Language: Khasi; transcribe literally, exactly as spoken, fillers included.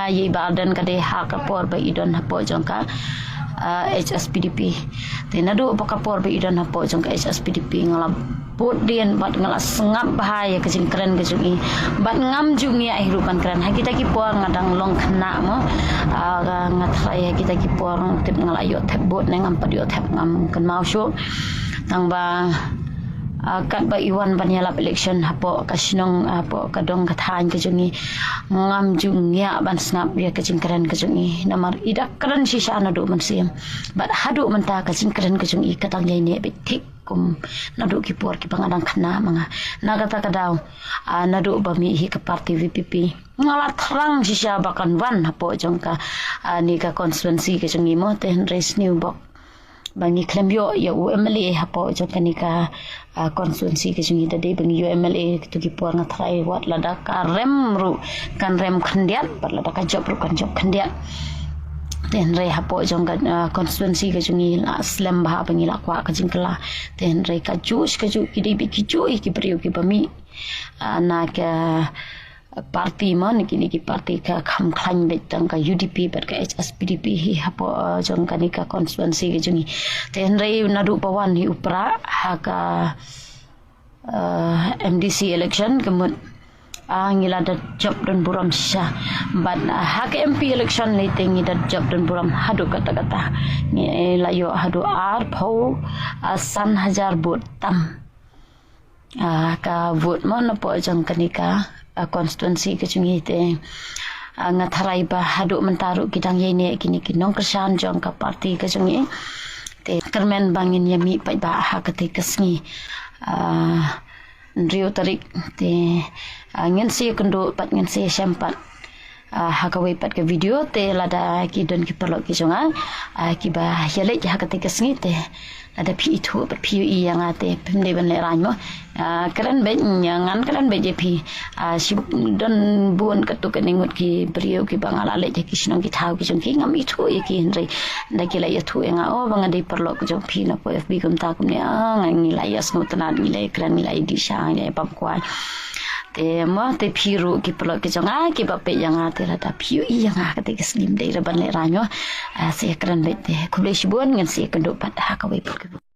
Ïa i Bah Ardent ka dei ha ka por ba i don hapoh jong ka, ah, H S P D P. Te naduh ba ka por ba i don hapoh jong ka H S P D P nga la bud dien bad nga la sngap bha ïa ka jingkren ka jong i. Bad ngam ju ngiah hi ruh ban kren. Ha kita ki por nga dang long khynnah mo. Ah, nga tharai ha kita ki por tip nga la ïoh thep bud ne ngam pat ïoh thep ngam kynmaw shuh. Tang ba, ah, katba i wan ban ïalap election hapoh ka shnong, hapoh ka dong ka thaiñ ka jong i, ngam ju ngiah ban sngap ïa ka jingkren ka jong i. Namar i da kren shisha naduh mynsiem. Bad haduh mynta ka jingkren ka jong i ka dang ïaineh beit thik kum naduh ki por kiba nga dang khynnah ma nga. Na kata ka daw, ah, naduh ba mih hi ka party V P P, nga la thrang shisha ba kan wan hapoh jong ka, ah, ni ka constituency ka jong i mo, te hynrei sniew bok ba ngi khlem ïoh ïa u M L A hapoh jong kane ka, ah, constituency ka jong ngi. Da dei ba ngi ïoh M L A kito ki por nga tharai wat lada ka rem ruh kan rem khyndiat, bad lada ka jop ruh kan jop khyndiat. Te hynrei hapoh jong ka, ah, constituency ka jong ngi la slem bha ba ngi la kwah ka jingkylla. Te hynrei ka juh ka juh ki dei beit ki juh ïa ki briew kiba mih, ah, na ka party mo, na kine ki party ka kham khlaiñ beit tang ka U D P bad ka H S P D P hi hapoh, ah, jong kane ka constituency ka jong ngi. Te hynrei naduh ba wan hi u Prah ha ka, ah, M D C election ka mut, ah, ngi la da jop don burom shisha. Bad, ah, ha ka M P election lei te ngi da jop don burom haduh katta katta. Ngi la ïoh haduh arphew, ah, san hajar vote tam. Ah, ka vote mo napoh jong kane ka, ah, constituency ka jong ngi te, ah, nga tharai ba haduh mynta ruh ki dang ïaineh kine ki nongkyrshan jong ka party ka jong ngi. Te kyrmen ba ngin ïa mih paidbah ha kata ka sngi, ah, hynriew tarik te, ah, ngin sa ïakynduh pat ngin sa ïashem pat, ah, ha kawei pat ka video te lada ki don ki paralok ki jong nga, ah, kiba ïaleit ha kata ka sngi te lada phi ithuh bad phi ïohi ïa nga te phim dei ban lehraiñ mo. Ah, kren beit, ngan kren beit ïa phi. Ah, shi don bun katto katne ngut ki briew kiba nga la leit ha ki shnong ki thaw ki jong ki ngam ithuh ïa ki hynrei da ki la ïathuh ïa nga, oh, ba nga dei paralok jong phi napoh F B kumta kumne, ah, nga ngi la ïa sngewtynnat, ngi la ïa kren, ngi la ïa dih sha, ngi la ïa bam kwai. Te mo te phi ruh ki paralok ki jong nga kiba peit ïa nga te lada phi ïohi ïa nga kata ka sngi ym dei ruh ban lehraiñ mo. Ah, sa ïakren beit te. Khublei shibun, ngin sa ïakynduh pat ha kawei pat ka